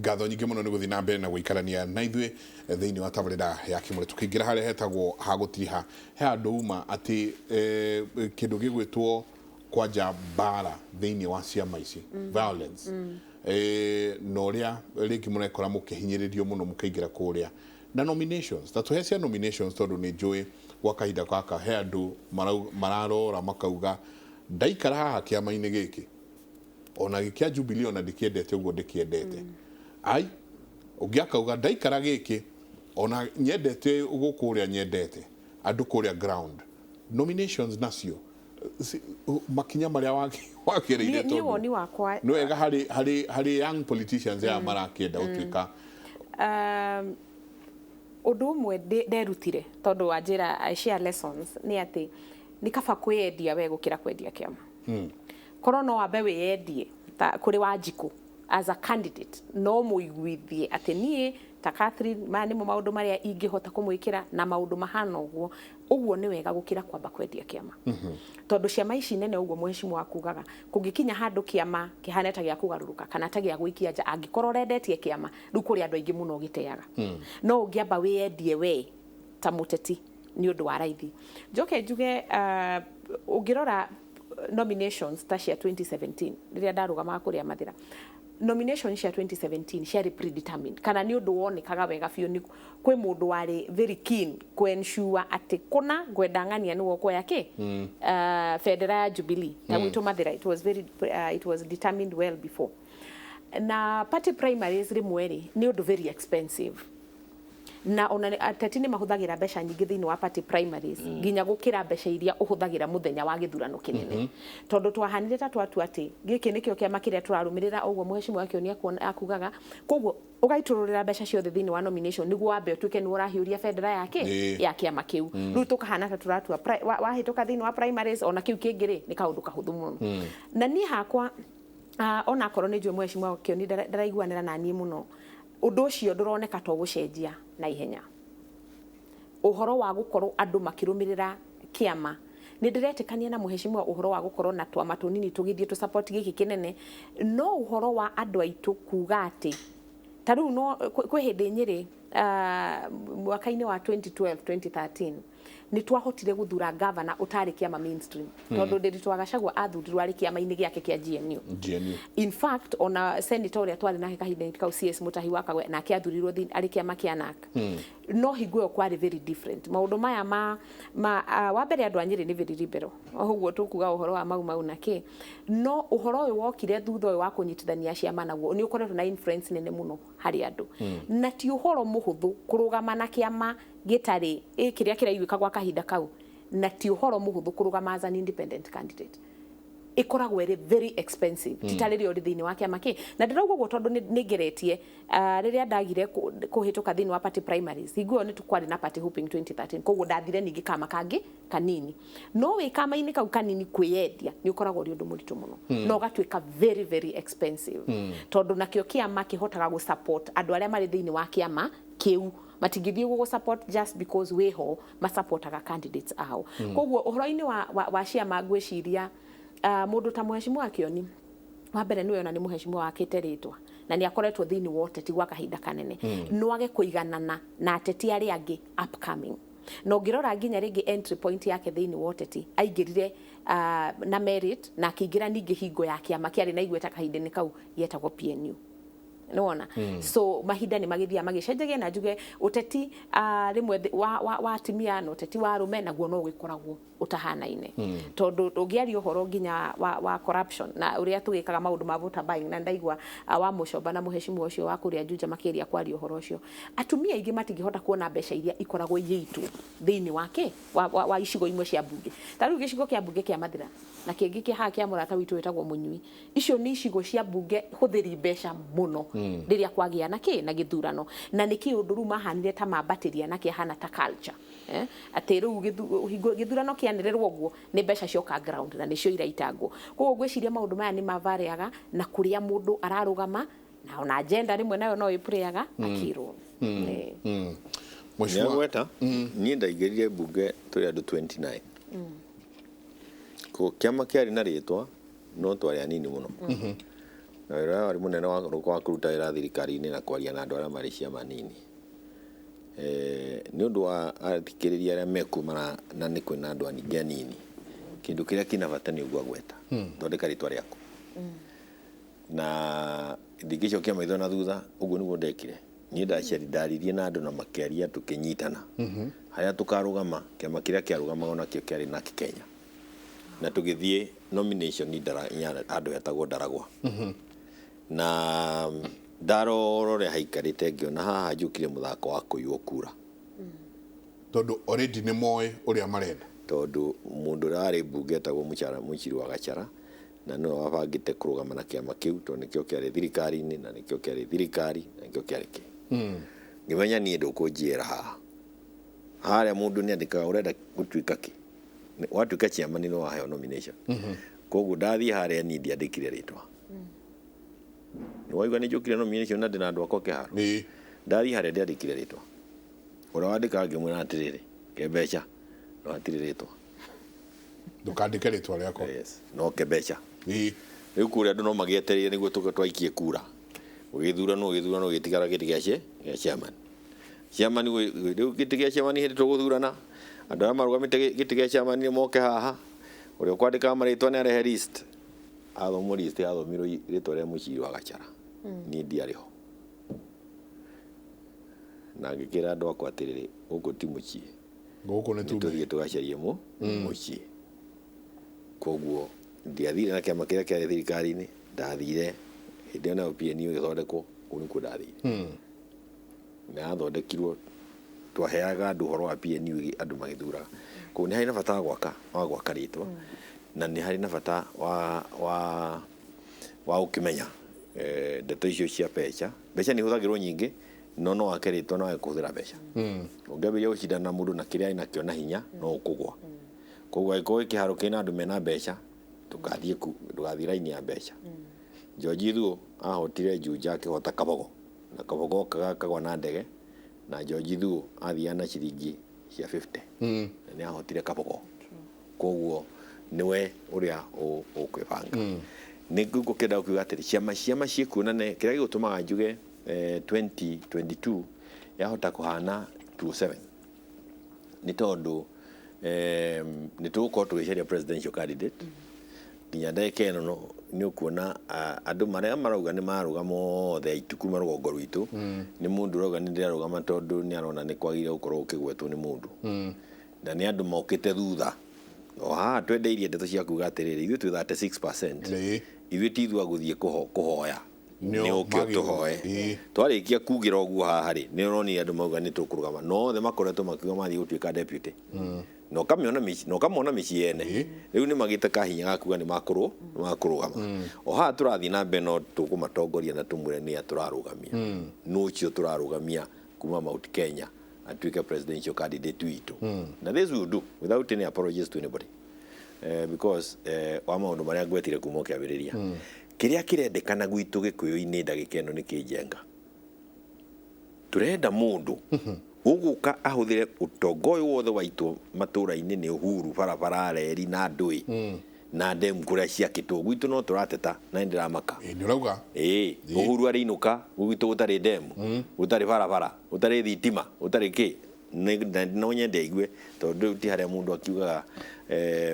Ngatho nyingĩ mũno nĩ gũthiĩ na mbere na gũikarania na ithuĩ thĩinĩ wa tabarĩra ya Kĩmũrĩ. Tũkĩingĩra harĩa hetagwo ha gũtiriha, he handũ uma atĩ kĩndũ gĩgwĩtwo kwanja mbara thĩinĩ wa ciama ici, violence, na ũrĩa rĩngĩ mũrekora mũkĩhinyĩrĩrio mũno mũkĩingĩra kũrĩa na nominations. Ta tũhe cia nominations, tondũ nĩ njũĩ gwa kahinda gaka he andũ mararora makauga, ndaikara haha kĩama-inĩ gĩkĩ, ona gĩkĩa Jubilee, ona ndĩkĩendete ũguo ndĩkĩendete. Ai ũngĩ akauga, ndaikara gĩkĩ, ona nyendete gũkũ ũrĩa nyendete andũ kũrĩa ground. Nominations nacio makinya marĩa wagereire, niĩ woni wakwa, nĩ wega harĩ young politicians aya marakĩenda gũtuĩka. Ũndũ ũmwe nderutire, tondũ wanjĩra I share lessons, nĩ atĩ nĩ kaba kwĩyendia we gũkĩra kwendia kĩama. Korwo no wambe wĩyendie ta kũrĩ Wanjikũ as a candidate, no mũiguithie atĩ niĩ ta Catherine, maya nĩmo maũndũ marĩa ingĩhota kũmwĩkĩra na maũndũ mahana ũguo ũguo, nĩ wega gũkĩra kwamba kwendia kĩama, tondũ ciama ici nene ũguo mũhecimu wakugaga, kũngĩkinya handũ kĩama kĩhane ta gĩa kũgarũrũka kana ta gĩa gũikia nja, angĩkorwo ũrendetie kĩama rĩu kũrĩ andũ aingĩ mũno ũgĩteaga. No ũngĩamba wĩyendie we ta mũteti, nĩ ũndũ wa raithi. Njoke njuge, ũngĩrora nominations ta cia 2017, rĩrĩa ndarũgamaga kũrĩa Mathĩra, nomination cia 2017 ciarĩ predetermined, kana nĩ ũndũ wonekaga wega biũ nĩ kwĩ mũndũ warĩ very keen kũ ensure atĩ kũna ngwenda ng'ania nĩwe ũkuoya kĩ bendera ya Jubilee ta gwitũ Mathĩra. It was determined well before. Na party primaries rĩmwe rĩ, nĩ ũndũ very expensive, na ona ateti nĩ mahũthagĩra mbeca nyingĩ thĩinĩ wa party primaries nginya gũkĩra mbeca iria ũhũthagĩra mũthenya wa gĩthurano kĩnene, tondũ twahanire ta twatua atĩ gĩkĩ nĩkĩo kĩama kĩrĩa tũrarũmĩrĩra, ũguo mũhecimu akĩonia akugaga. Koguo ũgaitũrũrĩra mbeca ciothe thĩinĩ wa nomination nĩguo wambe ũtuĩke nĩwe ũrahiũria bendera ya kĩ ya kĩama kĩu. Rĩu tũkahana ta tũratua wahĩtũka thĩinĩ wa primaries, ona kĩu kĩngĩ rĩ, nĩ kaũndũ kahũthũ mũno. Na niĩ hakwa, ona akorwo nĩ njũĩ mũhecimiwa Kĩoni ndaraiguanĩra na niĩ mũno, ũndũ ũcio ndũroneka to gũcenjia na ihenya. Ũhoro wa gũkorwo andũ makĩrũmĩrĩra kĩama, nĩ ndĩretĩkania na mũhecimiwa ũhoro wa gũkorwo na twama tũnini tũgĩthiĩ tũ support gĩkĩ kĩnene, no ũhoro wa andũ aitũ kuga atĩ ta rĩu no kwĩ hĩndĩ Nyĩrĩ, mwaka-inĩ wa 2012 2013, nĩ twahotire gũthura gavana ũtarĩ kĩama mainstream, tondũ Ndĩritũ wa Gachagua athurirwo arĩ kĩama-inĩ gĩake kĩa GNU. GNU. In fact, ona senator ũrĩa twarĩ nake kahinda-inĩ kau, CS Mutahi wa Kagwe, nake athurirwo arĩ kĩama kĩa NARC. No hingo ĩyo kwarĩ very different. Maũndũ maya ma wa mbere, andũ a Nyĩrĩ nĩ very liberal, ũguo tũkuga ũhoro wa Mau Mau na kĩ, no ũhoro ũyũ wokire thutha ũyũ wa kũnyitithania ciama naguo nĩ ũkoretwo na influence nene mũno harĩ andũ, na ti ũhoro mũhũthũ kũrũgama na kĩama gĩtarĩ ĩ kĩrĩa kĩraiguĩka gwa kahinda kau, na ti ũhoro mũhũthũ kũrũgama as an independent candidate. Ĩkoragwo ĩrĩ very expensive, ti ta rĩrĩa ũrĩ thĩinĩ wa kĩama kĩ. Na ndĩrauga ũguo tondũ nĩ ngeretie, rĩrĩa ndagire kũhĩtũka thĩinĩ wa party primaries, hingo ĩyo nĩ kwarĩ na party hopping 2013, koguo ndathire ningĩ kama kangĩ kanini. No wĩ kama-inĩ kau kanini, kwĩyendia nĩ ũkoragwo ũrĩ ũndũ mũritũ mũno, na ũgatuĩka very very expensive, tondũ nakĩo kĩama kĩhotaga gũ support andũ arĩa marĩ thĩinĩ wa kĩama kĩu. Matingĩthiĩ gũgũ support just because wĩho, masupportaga candidates ao. Koguo ũhoro-inĩ wa ciama, ngwĩciria mũndũ ta mũhecimiwa Kĩoni, wa mbere nĩwe ona nĩ mũhecimiwa wakĩte rĩtwa na nĩ akoretwo thĩinĩ wa ũteti gwa kahinda kanene, no age kũiganana na ateti arĩa angĩ upcoming. Na ũngĩrora nginya rĩngĩ entry point yake thĩinĩ wa ũteti, aingĩrire na merit, na akĩingĩra ningĩ hingo ya kĩama kĩarĩ na igweta kahinda-inĩ kau gĩetagwo PNU. Nĩwona? So mahinda nĩ magĩthiaga magĩcenjagia, na njuge ũteti rĩmwe wa atumia na ũteti wa arũme naguo no ũgĩkoragwo ũtahanaine, tondũ ũngĩaria ũhoro nginya wa corruption na ũrĩa tũgĩkaga maũndũ ma voter buying, na ndaigua wa Mũcomba na mũhecimiwa ũcio wa kũrĩa Juja makĩria kwaria ũhoro ũcio, atumia aingĩ matingĩhota kuona mbeca iria ikoragwo igĩitwo thĩinĩ wa kĩ wa icigo imwe cia mbunge, ta rĩu gĩcigo kĩa mbunge kĩa Mathĩra na kĩngĩ kĩa haha kĩa mũrata witũ wĩtagwo Mũnyui. Icio nĩ icigo cia mbunge hũthĩri mbeca mũno rĩrĩa kwagĩa na kĩ na gĩthurano, na nĩ kĩũndũ rĩu mahanire ta mambatĩria na kĩahana ta culture, atĩ rĩu gĩthurano kĩanĩrĩrwo ũguo nĩ mbeca cioka ground na nĩcio iraitangwo. Koguo ngwĩciria maũndũ maya nĩ mavariaga na kũrĩa mũndũ ararũgama, na ona agenda rĩmwe nayo no ĩpũrĩaga akĩrwo. Mheshimiwa. Nĩagweta niĩ ndaingĩrire mbunge tũrĩ andũ 29. Ko kĩama kĩarĩ na rĩtwa, no twarĩ anini mũno. Na wĩra ũrĩa warĩ mũnene wa kũruta wĩra thirikari-inĩ na kwaria na andũ arĩa marĩ ciama nini. Nĩ ũndũ wa athikĩrĩria arĩa mekuo na nĩ kwĩna andũ aningĩ anini, kĩndũ kĩrĩa kĩna bata nĩ ũguo agweta, thondeka rĩtwa rĩaku. Na ndingĩcokia maitho na thutha, ũguo nĩguo ndekire. Niĩ ndaririe na andũ na makĩaria tũkĩnyitana. Harĩa tũkarũgama, kĩama kĩrĩa kĩarũgamaga onakĩo kĩarĩ NARC Kenya. Na tũgĩthiĩ nomination handũ hetagwo Ndaragwa. Na ndarora ũrĩa haikarĩte ngĩona haha njũkire mũthako wa kũiywo kura. Tondũ already nĩ moĩ ũrĩa marenda. Tondũ mũndũ ũrĩa warĩ mbunge etagwo Mũchiru wa Gachara, na nĩwe wabangĩte kũrũgama na kĩama kĩu tondũ nĩkĩo kĩarĩ thirikari-inĩ na nĩkĩo kĩarĩ thirikari na nĩkĩo kĩarĩ kĩ. Ngĩmenya niĩ ndũkũnjĩra haha. Harĩa mũndũ nĩ andĩkaga ũrenda gũtuĩka kĩ. Watuĩka chairman nĩ waheo nomination. Koguo ndathiĩ harĩa niĩ ndiandĩkire rĩtwa. Nĩ waigua nĩ njũkire nomination na ndĩna andũ akwa kĩharo. Ndathiĩ harĩa ndiandĩkire rĩtwa. Ũrĩa wandĩkaga ngĩmwĩra atĩrĩrĩ, ke mbeca, no hatirĩ rĩtwa. Ndũkandĩke rĩtwa rĩakwa. Yes, no ke mbeca. Rĩu kũrĩa andũ no magĩetereire nĩguo tũke twaikie kura. Gũgĩthuranwo gĩthurano gĩtigara gĩtĩ gĩa chairman. Chairman rĩu gĩtĩ gĩa chairman hĩndĩ tũgũthurana, andũ arĩa marũgamĩte gĩtĩ gĩa chairman nĩ moke haha. Ũrĩa ũkwandĩkaga marĩtwa nĩ arehe list. Athomwo list athomirwo rĩtwa rĩa Mũchiri wa Gachara. Niĩ ndiarĩ ho. Na ngĩkĩra andũ akwa atĩrĩrĩ, gũkũ ti mũciĩ. Gũkũ nĩ tume. Tũthiĩ tũgacarie mũciĩ. Koguo ndiathire na kĩama kĩrĩa kĩarĩ thirikari-inĩ, ndathire hĩndĩ ĩyo nayo PNU ĩgĩthondekwo, kũu nĩkuo ndathire. Na yathondekirwo twaheaga andũ ũhoro wa PNU andũ magĩthuraga. Koguo nĩ harĩ na bata wa gwaka rĩtwa, na nĩ harĩ na bata wa gũkĩmenya ndeto icio cia mbeca. Mbeca nĩ ihũthagĩrwo nyingĩ, no wake rĩtwa no wage kũhũthĩra mbeca. Ũngĩambĩrĩria gũcindana na mũndũ na kĩrĩa enakĩo na hinya, no ũkũgwa. Koguo angĩkorwo kĩharo kĩna andũ mena mbeca, ndũgathiĩ raini ya mbeca. George Thuo ahotire Juja akĩhota Kabogo, na Kabogo okaga akagwa na ndege, na George Thuo athiaga na ciringi cia 50. Na nĩ ahotire Kabogo. Koguo nĩwe ũrĩa ũkwĩbanga. Nĩ ngũkĩenda kuuga atĩrĩ, ciama ciĩkuo na kĩrĩa gĩgũtũmaga njuge 2022 yahota kũhana 27 nĩ tondũ nĩ tũgũkorwo tũgĩcaria presidential candidate. Nginya ndagĩka ĩno nĩ ũkuona andũ marĩa marauga nĩ marũgama othe aitũ kuma rũgongo rwitũ, nĩ mũndũ ũrauga nĩ ndĩrarũgama tondũ nĩ arona nĩ kwagĩrĩire gũkorwo ũkĩgwetwo nĩ mũndũ. Na nĩ andũ mokĩte thutha. O haha twendeirie ndeto cia kuga atĩrĩrĩ, ithuĩ twĩ 36%. Ithuĩ ti ithuĩ a gũthiĩ kũhoya. Nĩ ũke ũtũhoe. Twarĩkia kugĩra ũguo haha rĩ, nĩ ũronire andũ mauga nĩ tũkũrũgama. No othe makoretwo makiuga mathiĩ gũtuĩka deputy. Na ũkamona mĩciĩ ene. Rĩu nĩ magĩte kahinya ga kuga nĩ makũrũgama. O haha tũrathiĩ na mbere no tũkũmatongoria na tũmwĩre nĩ a tũrarũgamia. Nũ ũcio tũrarũgamia kuma Mount Kenya atuĩke presidential candidate witũ. Na this we will do without any apologies to anybody. Because wa maũndũ marĩa ngwetire kuma ũkĩambĩrĩria. Kĩrĩa kĩrendekana gwitũ Gĩkũyũ-inĩ ndagĩka ĩno nĩ kĩnjenga. Tũrenda mũndũ ũgũka ahũthĩre ũtonga ũyũ wothe waitwo matũũra-inĩ nĩ Uhuru, barabara, reri na ndũĩ na ndemu kũrĩa ciakĩtwo. Gwitũ no tũrateta na nĩ ndĩramaka. Nĩ ũrauga? Uhuru arĩinũka gwitũ gũtarĩ ndemu, gũtarĩ barabara, gũtarĩ thitima, gũtarĩ kĩ. No nyende aigue tondũ rĩu ti harĩa mũndũ akiugaga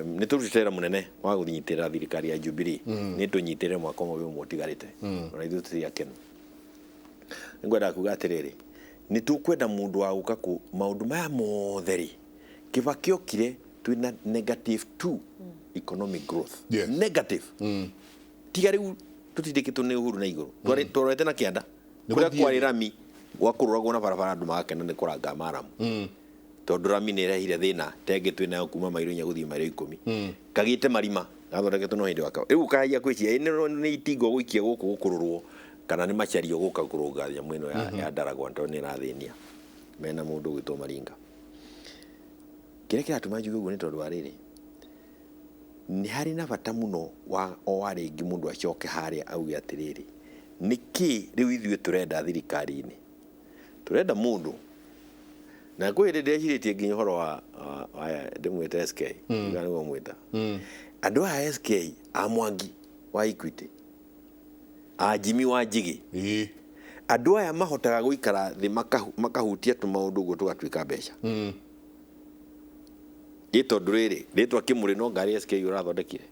nĩ tũrutĩte wĩra mũnene wa gũnyitĩrĩra thirikari ya Jubilee. Nĩ tũnyitĩrĩre mwaka ũmwe ũmwe ũtigarĩte. Ona ithuĩ tũtirĩ akenu. Nĩngwendaga kuga atĩrĩrĩ, nĩ tũkwenda mũndũ wa gũka kũ maũndũ maya mothe rĩ, Kibaki okire twĩna -2 economic growth. Yes. Negative. Tiga rĩu tũtindĩkĩtwo nĩ Uhuru na igũrũ. Twarorete na kĩanda. Kũrĩa kwarĩ rami gwakũrũragwo na barabara andũ magakena nĩ kũranga maramu. Tondũ rami nĩ ĩrehire thĩna tengĩ twĩ nayo kuma mairo 4 gũthiĩ mairo 10. Kagĩte marima gathondeketwo no hĩndĩ wa kawa. Rĩu ũkahaia kwĩciria nĩ itinga ũgũikia gũkũ gũkũrũrwo kana nĩ macario gũka kũrũnga nyamũ ĩno ya Ndaragwa tondũ nĩ ĩrathĩnia. Mena mũndũ ũgwĩtwo Maringa. Kĩrĩa kĩratũma njuge ũguo nĩ tondũ wa rĩrĩ, nĩ harĩ na bata mũno wa o wa rĩngĩ mũndũ acoke harĩa auge atĩrĩrĩ, nĩkĩ rĩu ithuĩ tũrenda thirikari-inĩ? Tũrenda mũndũ na kwĩ hĩndĩ ndĩrecirĩtie nginya ũhoro wa ndĩmwĩte SK, kana nĩguo mwĩta. Andũ aya SK a Mwangi wa Equity A Jimmy wa Njigi. Andũ aya mahotaga gũikara thĩ makahutia tũmaũndũ ũguo tũgatuĩka mbeca. Ĩ tondũ rĩrĩ rĩtwa Kĩmũrĩ no ngari SK ũrathondekire,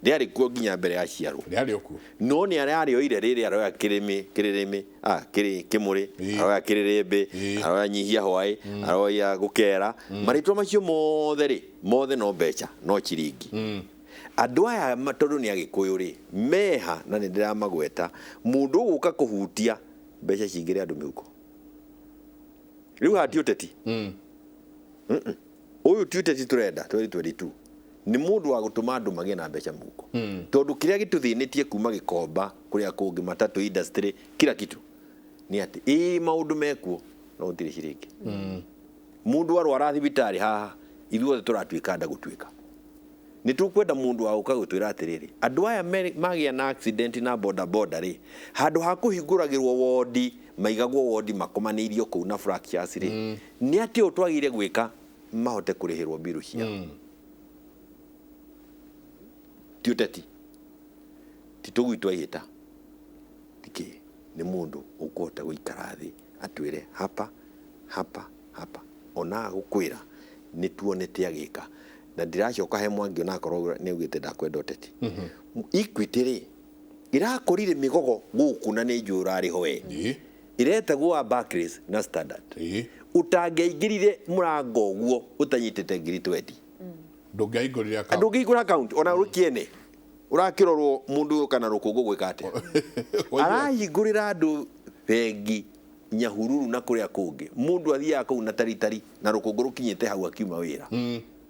rĩarĩ kuo nginya mbere ya ciarwo. Rĩarĩ o kuo. No nĩ ararĩoire rĩrĩ, aroya kĩrĩmĩ kĩrĩrĩmĩ, kĩrĩ Kĩmũrĩ, aroya kĩrĩrĩmbĩ, aroya nyihia hwaĩ, aroya gũkera, marĩtwa macio mothe rĩ, mothe no mbeca, no chiringi. Andũ aya tondũ nĩ Agĩkũyũ rĩ, meha na nĩ ndĩramagweta, mũndũ ũgũka kũhutia mbeca cingĩre andũ mĩhuko. Rĩu haha ti ũteti. Ũyũ ti ũteti tũrenda 2022, nĩ mũndũ wa gũtũma andũ magĩe na mbeca mũhuko, tondũ kĩrĩa gĩtũthĩnĩtie kuma Gĩkomba kũrĩa kũngĩ, matatũ industry, kila kitu, nĩ atĩ ĩĩ maũndũ mekuo no gũtirĩ ciringi. Mũndũ arwara thibitarĩ haha, ithuothe tũratuĩka nda gũtuĩka. Nĩ tũkwenda mũndũ wa gũka gũtwĩra atĩrĩrĩ, andũ aya magĩa na accident na boda boda rĩ, handũ ha kũhingũragĩrwo wodi, maigagwo wodi makomanĩirio kũu na fractures rĩ, nĩ atĩ ũũ twagĩrĩire gwĩka mahote kũrĩhĩrwo mbiru ciao. Ti ũteti, ti tũgui twa ihĩta, tikĩ nĩ mũndũ ũkũhota gũikara thĩ atwĩre hapa hapa hapa, ona gũkwĩra nĩ tuonete agĩka. Na ndĩracoka he Mwangi, onakorwo nĩ augĩte ndakwenda ũteti. Equity rĩ, ĩrakũrire mĩgogo gũkũ na nĩ njũĩ ũrarĩ ho we, ĩretagwo wa Barclays na Standard. Ũtangĩaingĩrire mũrango ũguo ũtanyitĩte ngiri 20. Ndũngĩahingũrire account. Ndũngĩhingũra account ona ũrĩ kĩene, ũrakĩrorwo mũndũ ũyũ kana rũkũngũ gwĩka atĩa. Arahingũrĩra andũ bengi Nyahururu na kũrĩa kũngĩ, mũndũ athiaga kũu na taritari na rũkũngũ rũkinyĩte hau akiuma wĩra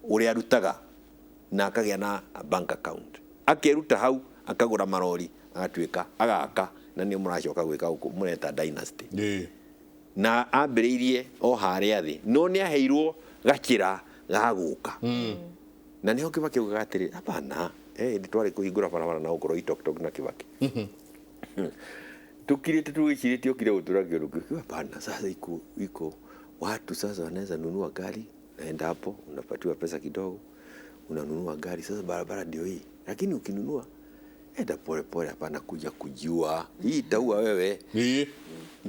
ũrĩa arutaga, na akagĩa na bank account, akeruta hau akagũra marori, agatuĩka agaka, na nĩo mũracoka gwĩka gũkũ mũreta dynasty. Na ambĩrĩirie o harĩa thĩ, no nĩ aheirwo gakĩra ga gũka, na nĩho Kibaki augaga atĩrĩ, hapana, hĩndĩ twarĩ kũhingũra barabara na gũkorwo Itokitok na Kibaki tukirĩte tugĩcirĩtie okire gũtũra kĩũndũ kĩu, hapana, sasa iko iko watu sasa wanaweza nunua gari, naenda hapo unapatiwa pesa kidogo, unanunua gari. Sasa barabara ndio hii, lakini ukinunua enda pole pole, hapana kuja kujua hii itaua wewe.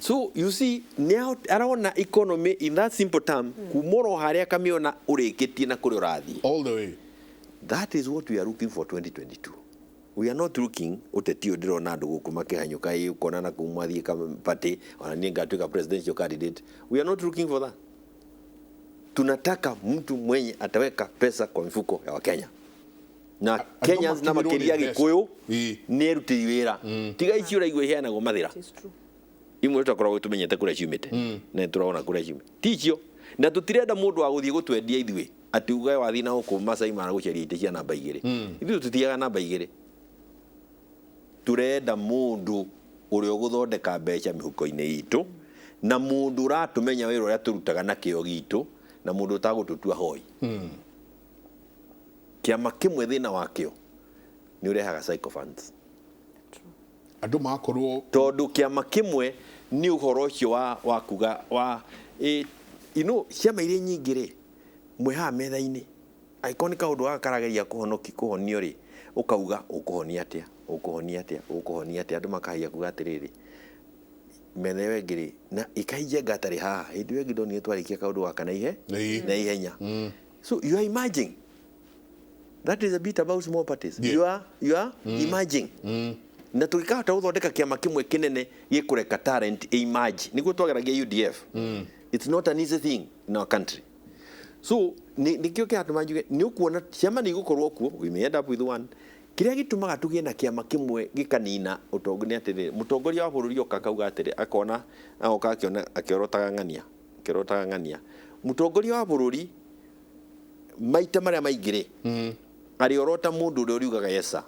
So you see, nĩ arona economy in that simple term, kuma oro harĩa akamiona ũrĩkĩtie na kũrĩa ũrathiĩ. All the way. That is what we are looking for 2022. We are not looking ũteti ũyũ ndĩrona andũ gũkũ makĩhanyũka, ĩ ũkona na kũu mwathiĩ party, ona niĩ ngatuĩka presidential candidate. We are not looking for that. Tunataka mtu mwenye ataweka pesa kwa mifuko ya Wakenya na Kenyans na makinyĩrwo nĩ makĩria mbeca. Gĩkũyũ nĩ erutĩri wĩra, tiga ici ũraigua iheanagwo mathĩra. It is true. Imwe tũkoragwo tũmenyete kũrĩa ciumĩte na nĩ tũrona kũrĩa ciumĩte ti icio, na tũtirenda mũndũ wa gũthiĩ gũtwendia ithuĩ atĩ uge wathiĩ na gũkũ Masai Mara gũcaria itĩ cia namba 2. Ithuĩ tũtiaga namba 2. Tũrenda mũndũ ũrĩa ũgũthondeka mbeca mĩhuko-inĩ itũ, na mũndũ ũratũmenya wĩra ũrĩa tũrutaga na kĩo gitũ, na mũndũ ũtagũtũtua hoi. Kĩama kĩmwe thĩna wakĩo nĩ ũrehaga sycophants. Andũ magakorwo tondũ kĩama kĩmwe nĩ ũhoro ũcio wa kuga wa you know, ciama iria nyingĩ rĩ, mwĩ haha metha-inĩ, angĩkorwo nĩ kaũndũ gaka karageria kũhonoki kũhonio rĩ, ũkauga ũkũhonia atĩa, ũkũhonia atĩa, ũkũhonia atĩa, andũ makahia kuga atĩrĩrĩ, metha ĩyo ĩngĩ rĩ, na ĩkahinjenga atarĩ haha, hĩndĩ ĩyo ĩngĩ ndonire twarĩkia kaũndũ gaka na ihe na ihenya. So you are imagining that is a bit about small parties. You are imagining na tũngĩkahota gũthondeka kĩama kĩmwe kĩnene gĩkũreka talent emerge, nĩguo twageragia UDF. It's not an easy thing in our country. So nĩkĩo kĩratũma njuge nĩ ũkuona ciama nĩ igũkorwo kuo, we may end up with one. Kĩrĩa gĩtũmaga tũgĩe na kĩama kĩmwe gĩkanina ũtongoria nĩ atĩrĩrĩ, mũtongoria wa bũrũri oka akauga atĩrĩ, akona agoka akĩona akĩorotaga ng'ania, akĩorotaga ng'ania. Mũtongoria wa bũrũri maita marĩa maingĩ rĩ, arĩorota mũndũ ũrĩa ũriugaga yes sir.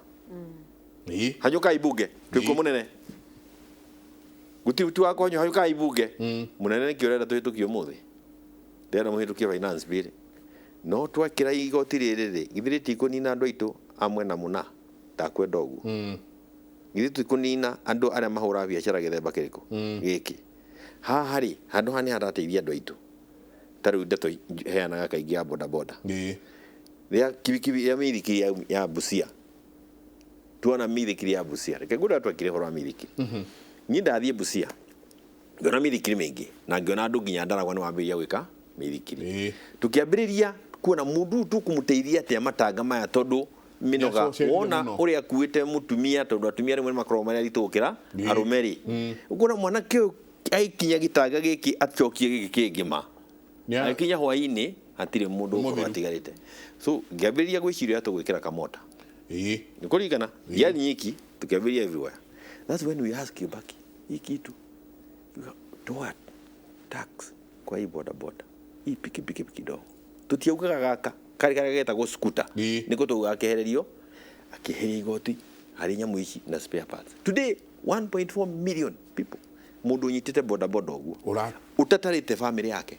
Hanyũkai bunge twĩkuo, mũnene guti tu wakwa, hanyũkai bunge, mũnene, nĩkĩo ũrenda tũhĩtũkie ũmũthĩ? Ndĩrenda mũhĩtũkie finance bill, no twekĩra igoti rĩrĩ rĩ, githĩ rĩtikũnina andũ aitũ a mwena mũna? Ndakwenda ũguo. Githĩ tũtikũnina andũ arĩa mahũraga biacara gĩthemba kĩrĩkũ gĩkĩ haha rĩ? Handũ haha nĩ harateithia andũ aitũ, ta rĩu ndeto heanaga kaingĩ ya bodaboda, rĩa kibikibi ya mĩithikiri ya Busia. Tuona mithikiri ya Busia, reke ngwĩre twekire ũhoro wa mithikiri. Niĩ ndathiĩ Busia ngĩona mithikiri mĩingĩ na ngĩona andũ nginya Ndaragwa nĩ wambĩrĩria gwĩka mithikiri. Tũkĩambĩrĩria kuona mũndũ ũyũ tũkũmũteithia atĩa matanga maya, tondũ mĩnoga. Nĩacocerire Wona mũno. ũrĩa akuĩte mũtumia, tondũ atumia rĩmwe nĩ makoragwo marĩ aritũ gũkĩra arũme rĩ, ũkuona mwanake ũyũ agĩkinya gĩtanga gĩkĩ acokie gĩkĩ kĩngĩ ma agĩkinya hwainĩ hatirĩ mũndũ ũkorwo Mũthiru. atigarĩte. So ngĩambĩrĩria gwĩciria tũgwĩkĩra kamota nĩ kũringana ndiarĩ nyiki, tukiambĩrĩria everywhere. That's when we ask Kibaki, hii kitu toa tax kwa hii boda boda, hii pikipiki kidogo, tutiaugaga gaka karĩ karĩa getagwo scooter. Nĩko taugaga kehererio, akĩeheria igoti harĩ nyamũ ici na spare parts. Today 1.4 million people, mũndũ ũnyitĩte boda boda ũguo Ũra ũtatarĩte famĩlĩ yake,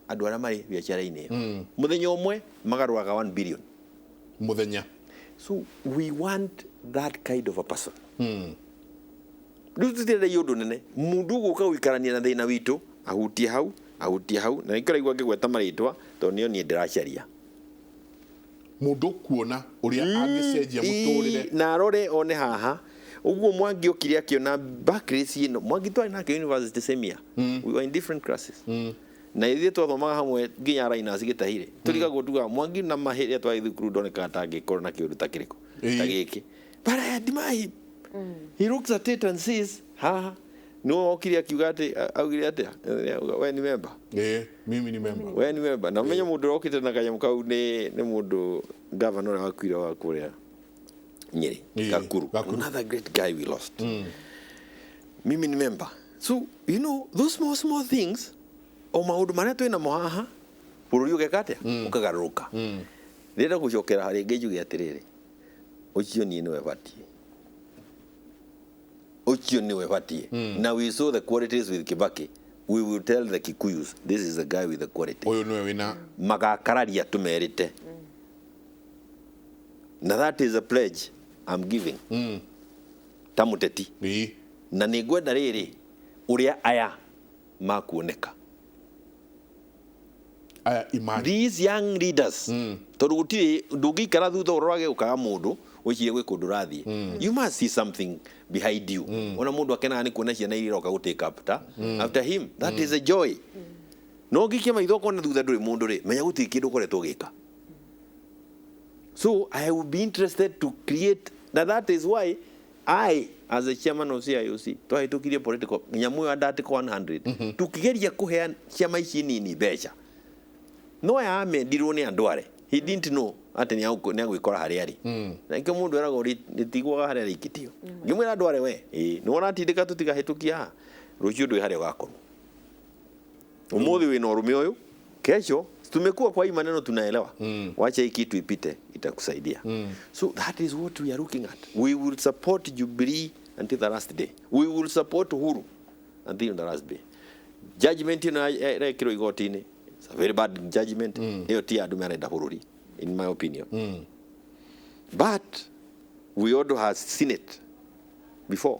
andũ arĩa marĩ biacara-inĩ ĩyo, mũthenya ũmwe magarũraga 1 billion. Mũthenya. So we want that kind of a person. Rĩu tũtirenda ũndũ nene, mũndũ ũgũka gũikarania na thĩna witũ, ahutie hau, ahutie hau, na nĩkĩo ũraigua ngĩgweta marĩtwa, tondũ nĩo niĩ ndĩracaria. Mũndũ kuona ũrĩa angĩcenjia mũtũrĩre. Na arore one haha ũguo Mwangi okire akĩona Barclays ĩno. Mwangi twarĩ nake university same year. We were in different classes na ithuĩ twathomaga hamwe nginya Rainers gĩtahire tũrigagwo tugaga Mwangi na mahĩrĩa twarĩ thukuru ndonekaga ta angĩkorwo na kĩũndũ ta kĩrĩkũ ta gĩkĩ, but I admire him. He looks at it and says haha nĩwe okire akiuga atĩ augire atĩa, we ni member. Ĩĩ, mimi ni member. We ni member na ũmenye mũndũ ũrĩa okĩte na kanyamũ kau nĩ mũndũ governor ũrĩa wakuire wa kũrĩa Nyeri. Gakuru. Gakuru. Another great guy we lost. Mimi ni member. So you know those small small things, o maũndũ marĩa twĩ namo haha bũrũri ũgeka atĩa, ũkagarũrũka. Ndĩrenda gũcokera rĩngĩ njuge atĩrĩrĩ, ũcio niĩ nĩwe batiĩ, ũcio nĩwe batiĩ. Na we saw the qualities with Kibaki. We will tell the Kikuyus this is the guy with the quality. Ũyũ nĩwe wĩna Magakararia tũmerĩte, na that is a pledge I'm giving ta mũteti. Na nĩ ngwenda rĩrĩ ũrĩa aya makuoneka. Aya imani. These young leaders, tondũ gũtirĩ ndũngĩikara thutha ũrorage ũkaga mũndũ wĩcirie gwĩ kũndũ ũrathiĩ. You must see something behind you. Ona mũndũ akenaga nĩ kuona ciana iria iroka gũ take up ta after him. That is a joy. No ũngĩikia maitho ũkona thutha ndũrĩ mũndũ rĩ, menya gũtirĩ kĩndũ ũkoretwo ũgĩka. So I would be interested to create na that is why I, as a chairman of CIOC, twahĩtũkirie political nyamũ ĩyo under article 100 tukigeria kũhe ciama ici nini mbeca, no aya amendirwo nĩ andũ are he didn't know atĩ nĩ agwĩkora harĩa arĩ. Na nĩkĩo mũndũ eragwo rĩtigwaga harĩa rĩikĩtio. Ngĩmwĩra andũ are we ĩĩ nĩ wona tindĩka tũtigahĩtũkia haha, rũciũ ndwĩ harĩa ũgakorwo. Ũmũthĩ wĩna ũrũme ũyũ, kesho tumekuwa kwa hii maneno tunaelewa. Wacha hii kitu ipite, itakusaidia. So that is what we are looking at. We will support Jubilee until the last day. We will support Uhuru until the last day. Judgment ĩno ĩrekĩrwo igoti-inĩ, it's a very bad judgment. Ĩyo ti ya andũ marenda bũrũri, in my opinion. But we also has seen it before.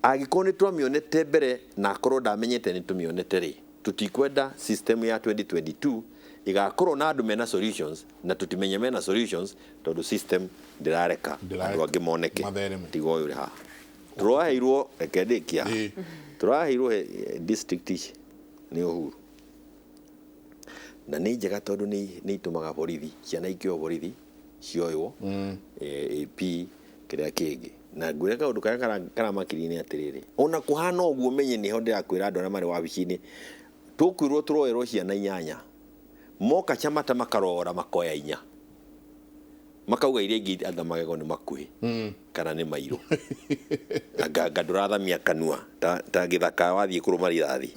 Angĩkorwo nĩ twamĩonete mbere na akorwo ndamenyete nĩ tũmĩonete rĩ, tũtikwenda system ya 2022 ĩgakorwo na andũ mena solutions na tũtimenye mena solutions, tondũ system ndĩrareka Ndĩrareka. andũ angĩ moneke. Mathereme. Tiga ũyũ ũrĩ haha tũraheirwo, reke ndĩkia. Tũraheirwo district ici nĩ Uhuru na nĩ njega tondũ nĩ itũmaga borithi ciana ikĩoyo borithi cioywo AP kĩrĩa kĩngĩ. Na ngwĩre kaũndũ karĩa karamakirie nĩ atĩrĩrĩ, ona kũhana ũguo menye nĩho ndĩrakwĩra andũ arĩa marĩ wabici-inĩ tũkwĩrwo tũroerwo ciana inyanya, moka Chamata makarora makoya inya, makauga iria ingĩ anga magego nĩ makuhĩ kana nĩ mairũ. Anga ndũrathamia kanua ta gĩthaka wathiĩ kũrũma rithathi.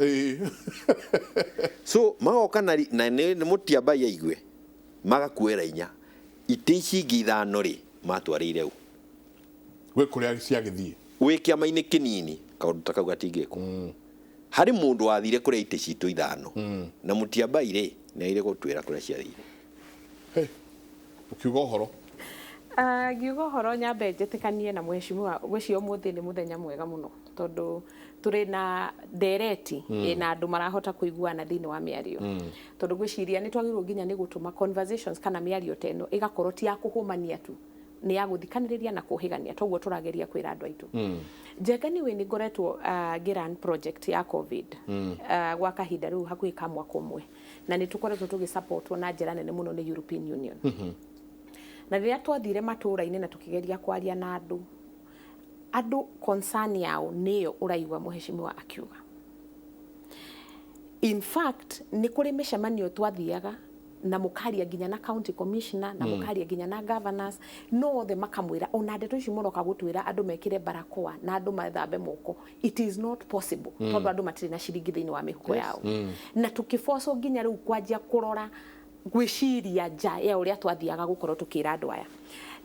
So magoka na na nĩ mũtiambai aigue magakuĩra inya, itĩ ici ingĩ ithano rĩ matwarĩire ũ? Gwĩ kũrĩa ciagĩthiĩ. Wĩ kĩama-inĩ kĩnini kaũndũ ta kau gatingĩkwo. Harĩ mũndũ wathire kũrĩa itĩ citũ ithano na mũtiambai rĩ nĩ agire gũtwĩra kũrĩa ciathire. Hey, ũkiuga ũhoro. Ngiuga ũhoro nyambe njĩtĩkanie na mheshimiwa, ngwĩciria ũmũthĩ nĩ mũthenya mwega mũno tondũ tũrĩ na ndereti ĩna andũ marahota kũiguana thĩinĩ wa mĩario, tondũ ngwĩciria nĩ twagĩrĩirwo nginya nĩ gũtũma conversations kana mĩario ta ĩno ĩgakorwo ti ya kũhũmania tu. Nĩ ya gũthikanĩrĩria na kũhĩgania, toguo tũrageria kwĩra andũ aitũ. Njenga nĩ nĩ ngoretwo ngĩrun project ya COVID gwa kahinda rĩu hakuhĩ ka mwaka ũmwe, na nĩ tũkoretwo tũgĩsupportwo na njĩra nene mũno nĩ European Union. Na rĩrĩa twathire matũũra-inĩ na tũkĩgeria kwaria na andũ, andũ concern yao nĩyo ũraigua mũheshimiwa akiuga. In fact, nĩ kũrĩ mĩcemanio twathiaga na mũkaria nginya na county commissioner na mũkaria nginya na governors, no othe makamwĩra ona ndeto ici mũroka gũtwĩra andũ mekĩre barakoa na andũ mathambe moko, it is not possible, tondũ andũ matirĩ na ciringi thĩinĩ wa mĩhuko yao. Na tũkĩbocwo nginya rĩu kwanjia kũrora gwĩciria nja ya ũrĩa twathiaga gũkorwo tũkĩra andũ aya.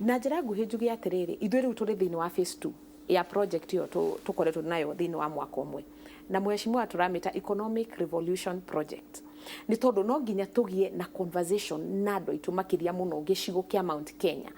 Na njĩra nguhĩ njuge atĩrĩrĩ, ithuĩ rĩu tũrĩ thĩinĩ wa phase 2 ya project ĩyo tũkoretwo nayo thĩinĩ wa mwaka ũmwe na mheshimiwa, tũramĩta Economic Revolution Project, nĩ tondũ no nginya tũgĩe na conversation na andũ aitũ, makĩria mũno gĩcigo kĩa Mount Kenya.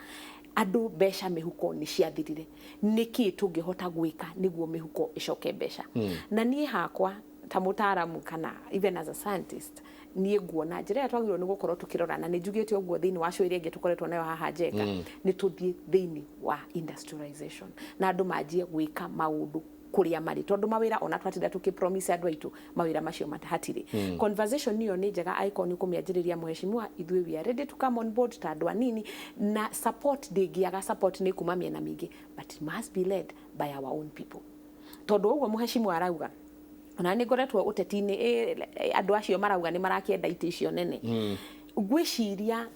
Andũ mbeca mĩhuko nĩ ciathirire, nĩkĩ tũngĩhota gwĩka nĩguo mĩhuko ĩcoke mbeca? Na niĩ hakwa ta mũtaaramu kana even as a scientist, niĩ nguona njĩra ĩrĩa twagĩrĩirwo nĩ gũkorwo tũkĩrora, na nĩ njugĩte ũguo thĩinĩ wa show ĩrĩa ĩngĩ tũkoretwo nayo haha Njenga, nĩ tũthiĩ thĩinĩ wa industrialization na andũ manjie gwĩka maũndũ kũrĩa marĩ, tondũ mawĩra ona twatinda tũkĩ promise andũ aitũ mawĩra macio hatirĩ. Conversation ĩyo nĩ njega angĩkorwo nĩ ũkũmĩanjĩrĩria, mheshimiwa. Ithuĩ we are ready to come on board ta andũ anini, na support ndĩngĩaga, support nĩ kuma mĩena mĩingĩ, but it must be led by our own people, tondũ ũguo mheshimiwa arauga, ona nĩ ngoretwo ũteti-inĩ, andũ acio marauga nĩ marakĩenda itĩ icio nene. Ngwĩciria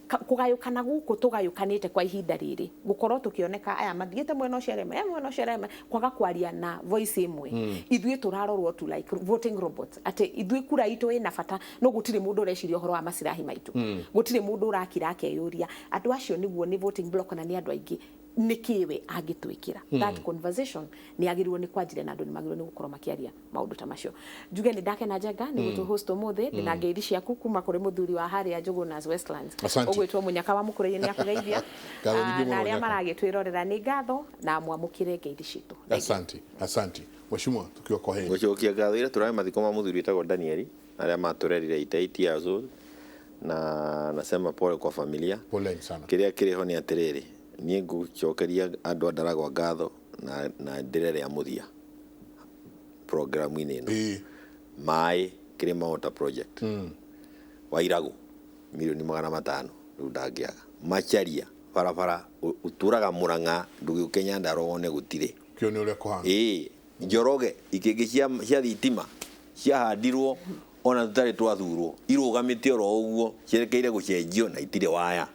kũgayũkana gũkũ tũgayũkanĩte kwa ihinda rĩrĩ, gũkorwo tũkĩoneka aya mathiĩte mwena ũcio, arĩa me mwena ũcio, arĩa kwaga kwaria na voice ĩmwe, ithuĩ tũrarorwo tu like voting robots, atĩ ithuĩ kura itũ ĩna bata, no gũtirĩ mũndũ ũreciria ũhoro wa masirahi maitũ, gũtirĩ mũndũ ũrakira akeyũria andũ acio nĩguo nĩ voting block na nĩ andũ aingĩ, nĩkĩ we angĩtwĩkĩra. That conversation nĩ yagĩrĩirwo nĩ kwanjĩrĩria na andũ nĩ magĩrĩirwo nĩ gũkorwo makĩaria maũndũ ta macio. Njuge nĩ ndakena, Njenga, nĩ gũtũ host ũmũthĩ. Ndĩna ngeithi ciaku kuma kũrĩ mũthuri wa harĩa Njũgũna's Westlands. Asante. Ũgwĩtwo Mũnyaka wa Mũkũrĩi, nĩ akũgeithia. Ngatho nyingĩ mũno, na arĩa Mũnyaka. Maragĩtwĩrorera nĩ ngatho na mwamũkĩre ngeithi citũ. Asante, asante mheshimiwa, tukiwa kwa heri. Gũcokia ngatho, ira tũrarĩ mathiko ma mũthuri wĩtagwo Danieli, arĩa matũrerire 88 years old, na nasema pole kwa familia. Poleni sana. Kĩrĩa kĩrĩ ho nĩ atĩrĩrĩ, niĩ ngũcokeria andũ a Ndaragwa ngatho na ndĩre rĩa mũthia programu-inĩ ĩno. Maĩ Kĩrĩma Water Project Wairagũ mirioni 500 rĩu ndangĩaga. Macharia barabara ũtũraga Mũrang'a, ndũgĩũke Nyandarua wone gũtirĩ. Kĩo nĩ ũrĩa kũhana. Ĩĩ, Njoroge ikĩngĩ cia thitima ciahandirwo ona tũtarĩ twathurwo, irũgamĩte oro ũguo cierekeire gũcenjio na itirĩ waya.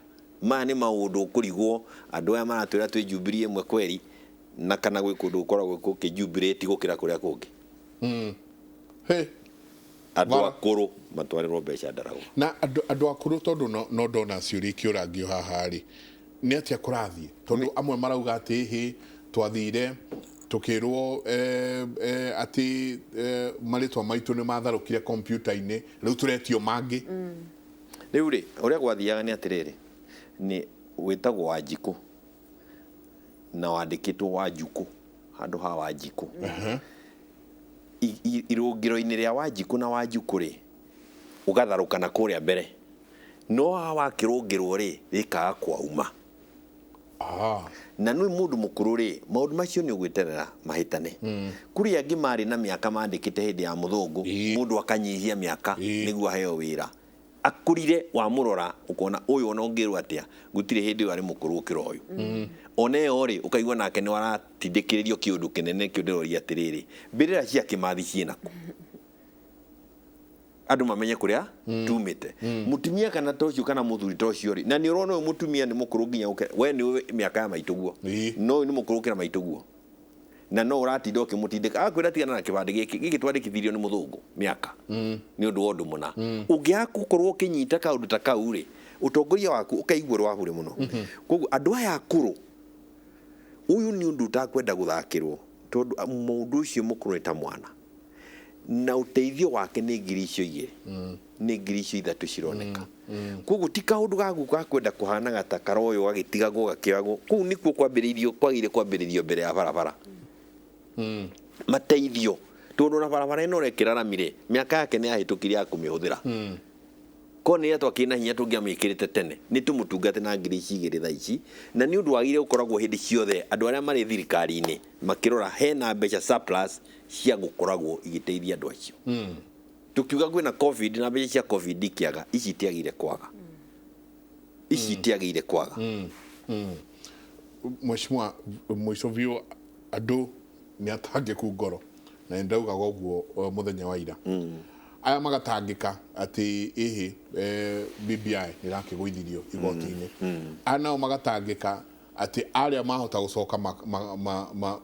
Maya nĩ maũndũ ũkũrigwo andũ aya maratwĩra twĩ Jubilee ĩmwe kweri, na kana gwĩ kũndũ gũkoragwo gũkĩjubilate gũkĩra kũrĩa kũngĩ. Hey. Andũ Vara. akũrũ matwarĩrwo mbeca Ndaragwa. Na andũ akũrũ, tondũ no ndona ciũria ikĩũrangio haha rĩ, nĩ atĩa kũrathiĩ? Tondũ amwe marauga atĩ hĩ twathire tukĩrwo atĩ marĩtwa maitũ nĩ matharũkire kompiuta-inĩ, rĩu tũretio mangĩ. Rĩu rĩ, ũrĩa gwathiaga nĩ atĩrĩrĩ, nĩ wĩtagwo Wanjikũ na wandĩkĩtwo Wanjukũ handũ ha Wanjikũ. Irũngĩro-inĩ rĩa Wanjikũ na Wanjukũ rĩ, ũgatharũka na kũrĩa mbere, no haha wakĩrũngĩrwo rĩ, rĩkaga kwauma. Na nĩ mũndũ mũkũrũ rĩ, maũndũ macio nĩ ũgwĩterera mahĩtane. Kũrĩ angĩ marĩ na mĩaka mandĩkĩte hĩndĩ ya mũthũngũ, mũndũ akanyihia mĩaka nĩguo aheo wĩra. Akũrire, wamũrora ũkona ũyũ ona ũngĩrwo atĩa gũtirĩ hĩndĩ ĩyo arĩ mũkũrũ gũkĩra ũyũ. Ona ĩyo rĩ, ũkaigua nake nĩ waratindĩkĩrĩrio kĩũndũ kĩnene kĩo. Ndĩroria atĩrĩrĩ, mbĩrĩra cia Kĩmathi ciĩnakũ, andũ mamenye kũrĩa tumĩte? Mũtumia kana ta ũcio kana mũthuri ta ũcio rĩ, na nĩ ũrona ũyũ mũtumia nĩ mũkũrũ nginya we nĩ ũĩ mĩaka ya maitũguo, no ũyũ nĩ mũkũrũ gũkĩra maitũguo, na no ũratinda ũkĩmũtindĩka agakwĩra tigana na kĩbandĩ gĩkĩ, gĩkĩ twandĩkithirio nĩ mũthũngũ mĩaka nĩ ũndũ wa ũndũ mũna. Ũngĩaga gũkorwo ũkĩnyita kaũndũ ta kau rĩ, ũtongoria waku ũkaigua ũrĩ wa bure mũno. Koguo andũ aya akũrũ, ũyũ nĩ ũndũ ũtakwenda gũthakĩrwo, tondũ mũndũ ũcio mũkũrũ nĩ ta mwana, na ũteithio wake nĩ 2,000, nĩ 3,000 cironeka. Koguo ti kaũndũ gaku ga kwenda kũhanaga ta karoyo gagĩtigagwo gakĩoyagwo. Kũu nĩkuo kwambĩrĩirio, kwagĩrĩire kwambĩrĩrio mbere ya barabara mateithio, tondũ na barabara ĩno ũrekĩra rami rĩ, mĩaka yake nĩ yahĩtũkire ya kũmĩhũthĩra. Korwo nĩ twakĩrĩ na hinya tũngĩamĩkĩrĩte tene nĩ tũmũtungate na ngiri ici igĩrĩ thaa ici, na nĩ ũndũ wagĩrĩire gũkoragwo hĩndĩ ciothe andũ arĩa marĩ thirikari-inĩ makĩrora hena mbeca surplus cia gũkoragwo igĩteithia andũ acio. Tukiuga kwĩna COVID na mbeca cia COVID ikĩaga, ici itiagĩrĩire kwaga, ici itiagĩrĩire kwaga. Mheshimiwa, mũico biũ, andũ nĩ atangĩku ngoro na nĩ ndaugaga ũguo mũthenya wa ira, aya magatangĩka atĩ ĩhĩ BBI nĩ ĩrakĩgũithirio igoti-inĩ, aya nao magatangĩka atĩ arĩa mahota gũcoka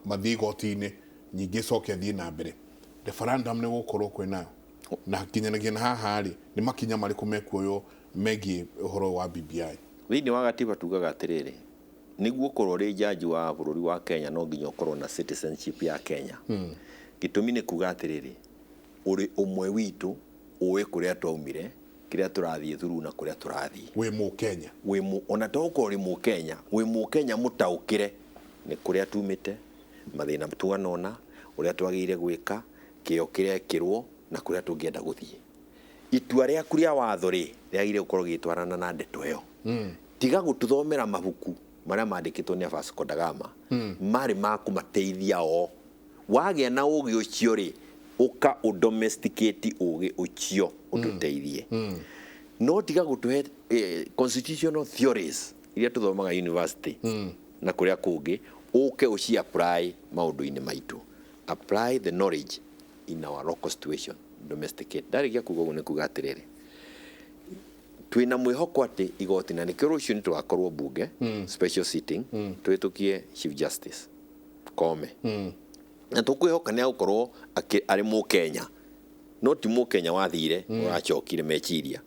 mathiĩ igoti-inĩ nyingĩ icoke athiĩ na mbere, referendum nĩ gũkorwo kwĩnayo na nginyanagia na haha rĩ, nĩ makinya marĩkũ mekuoywo megiĩ ũhoro wa BBI? Thĩinĩ wa gatiba tugaga atĩrĩrĩ, nĩguo ũkorwo ũrĩ jaji wa bũrũri wa Kenya no nginya ũkorwo na citizenship ya Kenya. Gĩtũmi nĩ kuga atĩrĩrĩ, ũrĩ ũmwe witũ, ũĩ kũrĩa twaumire, kĩrĩa tũrathiĩ through na kũrĩa tũrathiĩ. Wĩ Mũkenya. Wĩ mũ ona to ũkorwo ũrĩ Mũkenya, wĩ Mũkenya mũtaũkĩre nĩ kũrĩa tumĩte, mathĩna twanona, ũrĩa twagĩrĩire gwĩka, kĩo kĩrekĩrwo na kũrĩa tũngĩenda gũthiĩ. Itua rĩaku rĩa watho rĩ rĩagĩrĩire gũkorwo gĩgĩtwarana na ndeto ĩyo. Tiga gũtũthomera mabuku marĩa mandĩkĩtwo nĩ Vasco da Gama, marĩ ma kũmateithia o. Wagĩa na ũgĩ ũcio rĩ, ũka ũdomesticate ũgĩ ũcio ũtũteithie, no tiga gũtũhe constitutional theories iria tũthomaga university na kũrĩa kũngĩ, ũke ũci apply maũndũ-inĩ maitũ. Apply the knowledge in our local situation, domesticate. Ndarĩkia kuga ũguo nĩ kuga atĩrĩrĩ, twĩna mwĩhoko atĩ igoti, na nĩkĩo rũciũ nĩ tũgakorwo bunge special sitting, tũhĩtũkie Chief Justice Koome, na tũkwĩhoka nĩ agũkorwo arĩ Mũkenya, no ti Mũkenya wathire ũracokire meciria,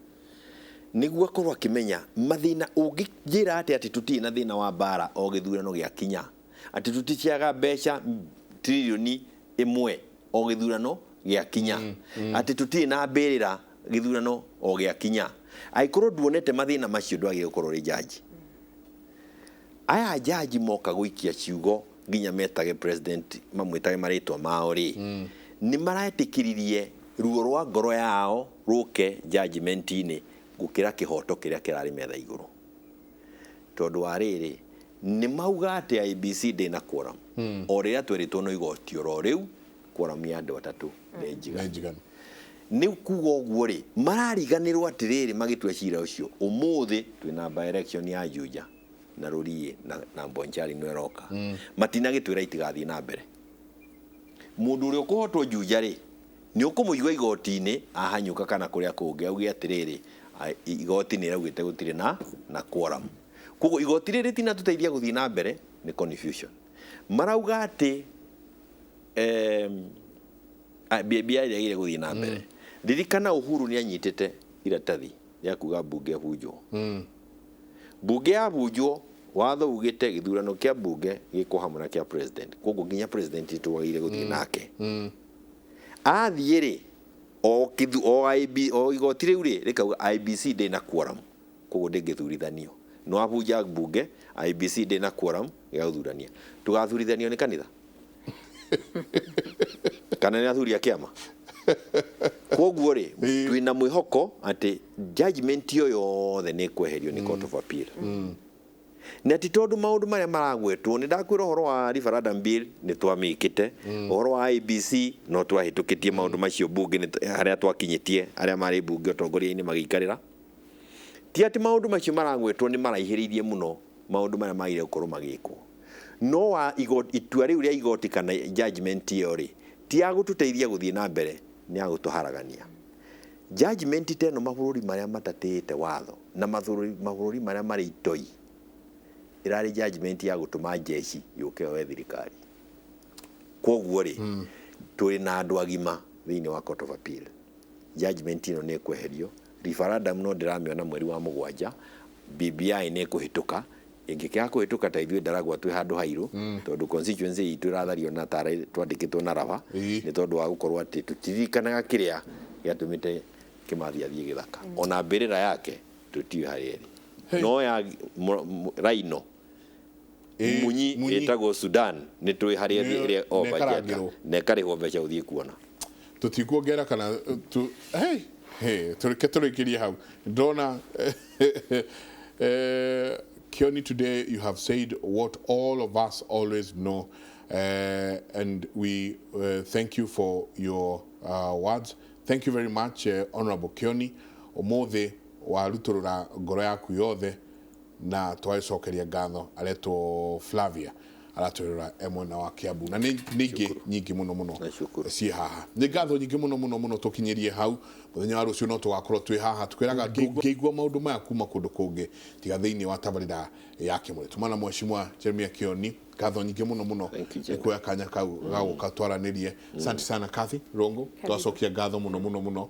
nĩguo akorwo akĩmenya mathĩna. Ũngĩnjĩra atĩ tũtirĩ na thĩna wa mbara o gĩthurano gĩakinya, atĩ tũticiaga mbeca 1 trillion o gĩthurano gĩakinya, atĩ tũtirĩ na mbĩrĩra gĩthurano o gĩakinya, angĩkorwo nduonete mathĩna macio, ndwagĩrĩire gũkorwo ũrĩ jaji. Aya jaji moka gũikia ciugo nginya metage president, mamwĩtage marĩtwa mao rĩ, nĩ maretĩkĩririe ruo rwa ngoro yao rũke judgment-inĩ gũkĩra kĩhoto kĩrĩa kĩrarĩ metha igũrũ, tondũ wa rĩrĩ, nĩ mauga atĩ IEBC ndĩna quorum, o rĩrĩa twerĩtwo no igoti oro rĩu quorum ya andũ atatũ nĩ njiganu. Nĩ njiganu. Nĩ kuga ũguo rĩ, marariganĩrwo atĩrĩrĩ, magĩtua cira ũcio, ũmũthĩ twĩna by election ya Juja na Rũriĩ na Bonchari nĩ ĩroka, matinagĩtwĩra itigathiĩ na mbere. Mũndũ ũrĩa ũkũhotwo Juja rĩ, nĩ ũkũmũigua igoti-inĩ ahanyũka kana kũrĩa kũngĩ auge atĩrĩrĩ, igoti nĩ rĩaugĩte gũtirĩ na quorum, koguo igoti rĩrĩ rĩtinatũteithia gũthiĩ na mbere. Nĩ confusion. Marauga atĩ BBI rĩagĩrĩire gũthiĩ na mbere. Ririkana Uhuru nĩ anyitĩte iratathi rĩa kuga mbunge ĩbunjwo. Mbunge yabunjwo, watho ugĩte gĩthurano kĩa mbunge gĩkwo hamwe na kĩa president, koguo nginya president twagĩrĩire gũthiĩ nake. Athiĩ rĩ, o kithu o IB o igoti rĩu rĩ rĩkauga IEBC ndĩ na quorum, koguo ndĩngĩthurithanio. No wabunja mbunge, IEBC ndĩ na quorum ya gũthurania. Tũgathurithanio nĩ kanitha kana nĩ athuri a kĩama? Koguo rĩ, twĩna mwĩhoko atĩ judgment ĩyo yothe nĩ ĩkweherio nĩ Court of Appeal, na ti tondũ maũndũ marĩa maragwetwo. Nĩ ndakwĩra ũhoro wa referendum bill nĩ twamĩkĩte, ũhoro wa IEBC no twahĩtũkĩtie maũndũ macio bunge nĩ harĩa twakinyĩtie, arĩa marĩ bunge ũtongoria-inĩ magĩikarĩra. Ti atĩ maũndũ macio maragwetwo nĩ maraihĩrĩirie mũno maũndũ marĩa magĩrĩire gũkorwo magĩkwo, no wa itua rĩu rĩa igoti kana judgment ĩyo rĩ, ti ya gũtũteithia gũthiĩ na mbere, nĩ ya gũtũharagania. Judgment ta ĩno, mabũrũri marĩa matatĩĩte watho na mabũrũri marĩa marĩ itoi, ĩrarĩ judgment ya gũtũma jeshi yũke yoe thirikari. Koguo rĩ, tũrĩ na andũ agima thĩinĩ wa Court of Appeal. Judgment ĩno nĩ ĩkweherio. Referendum no ndĩramĩona mweri wa 7. BBI nĩ ĩkũhĩtũka. Ĩngĩkĩaga kũhĩtũka, ta ithuĩ Ndaragwa twĩ handũ hairũ, tondũ constituency itũ ĩrathario na tara twandĩkĩtwo na raba, nĩ tondũ wa gũkorwo atĩ tũtiririkanaga kĩrĩa gĩatũmĩte Kĩmathi athiĩ gĩthaka, ona mbĩrĩra yake tũtiũĩ harĩa ĩrĩ. Hey. No ya Raino Munyi Munyi. ĩtagwo Sudan, nĩ tũĩ harĩa ĩrĩa Nĩ ĩkarangĩrwo. Na ĩkarĩhwo mbeca ũthiĩ kuona. Tũtikuongera kana tu hey. Tũreke tũrĩkĩrie hau. Ndona Kioni, today you have said what all of us always know, and we thank you for your words. Thank you very much, Honorable Kioni. Ũmũthĩ warutũrũra ngoro yaku yothe na twagĩcokeria ngatho. Aretwo Flavia, aratwĩrora e mwena wa Kiambu, na nĩ ingĩ nyingĩ mũno mũno Nashukuru. ciĩ haha. Nĩ ngatho nyingĩ mũno mũno mũno. Tũkinyĩrie hau. Mũthenya wa rũciũ no tũgakorwo twĩ haha. Tũkwĩraga ngĩigua maũndũ maya kuma kũndũ kũngĩ tiga thĩinĩ wa tabarĩra ya Kĩmũrĩ. Tumana Mheshimiwa Jeremiah Kioni, ngatho nyingĩ mũno mũno. Thank you, nĩ Jenga. kuoya kanya kau ga gũka twaranĩrie. Asante sana, Kathy Rongo. Twacokia ngatho mũno mũno mũno.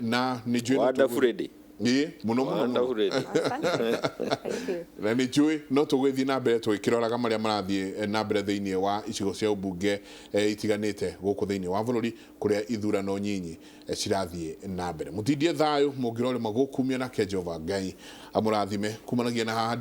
Na nĩ njũĩ no Wonderful lady. Ĩĩ, mũno mũno mũno. Wonderful lady. Asante. Thank you. Na nĩ njũĩ no tũgũgĩthiĩ na mbere tũgĩkĩroraga marĩa marathiĩ na mbere thĩinĩ wa icigo cia ũmbunge itiganĩte gũkũ thĩinĩ wa bũrũri, kũrĩa ithurano nyinyi cirathiĩ na mbere. Mũtindie thayũ, mũngĩrorĩma gũkumia nake Jehova Ngai amũrathime kumanagia na haha.